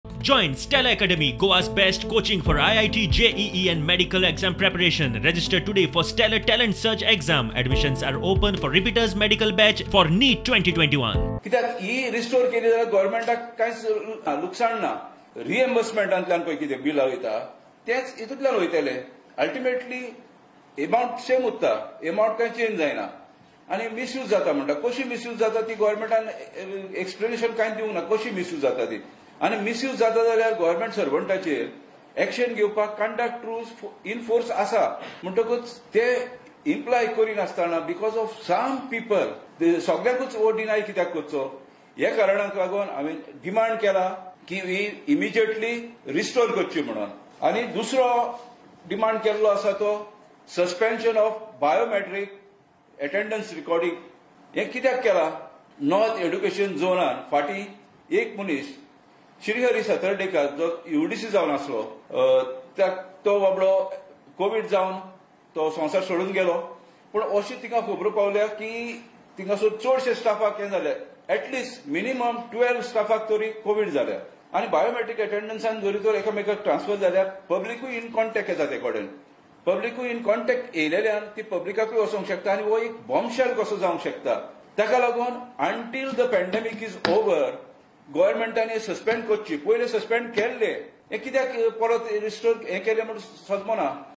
Join Stella Academy, Goa's best coaching for IIT, JEE and medical exam preparation. Register today for Stellar Talent Search exam. Admissions are open for repeaters medical batch for NEET 2021. कित्याक ही restore केली जाल्यार गव्हर्मेंटाक कांयच लुकसाण ना. रिएम्बर्समेंटांतल्यान पळय कितें बिलां वयता तेंच हितूंतल्यान वयतले. अल्टिमेटली एमावंट सेम उरता, एमावंट कांय चेंज जायना आनी मिसयूज जाता म्हणटा. कशी मिसयूज जाता ती गव्हर्मेंटान एक्सप्लेनेशन कांय दिवंक ना, कशी मिसयूज जाता ती. आनी मिसयूज जाता जाल्यार गव्हर्मेंट सर्वंटाचेर एक्शन घेवपाक कंडक्ट रुल्स इन फोर्स आसा. म्हणटकूच ते इम्प्लाय करिनासतना because of some people सगळ्यांकूच हो डिनाय कित्याक करचो? ह्या कारणाक लागून हांवें डिमांड केला की ही इमिजिएटली रिस्टोर करची म्हणून. आनी दुसरो डिमांड केल्लो आसा तो suspension of biometric attendance recording. हें कित्याक केला? नॉर्थ एड्युकेशन झोनान फाटीं एक मनीस श्रीहरी सतर्डेकर जो युडीसी जावन आसलो, तो बाबडो कोवीड जावन तो संवसार सोडून गेलो. पूण अशी तिंगा खबर पावल्या की थिंगासर चडशे स्टाफाक हें जालें, एटलिस्ट मिनिमम 12 स्टाफाक तरी कोवीड जाल्या. आनी बायोमेट्रीक अटेंडन्सान जरी तर एकामेकाक ट्रान्सफर जाल्यार पब्लिकूय इन कॉन्टॅक्ट येता, ते कडेन पब्लिकूय इन कॉन्टॅक्ट येयलेल्यान ती पब्लिकाकूय वचोंक शकता आनी हो एक बॉम्बशेल कसो जावंक शकता. ताका लागून until the pandemic is over गव्हर्मेंटान suspend करची. पयले सस्पेंड केल्ले, हें कित्याक परत रिस्टोर हें केलें म्हूण समजना.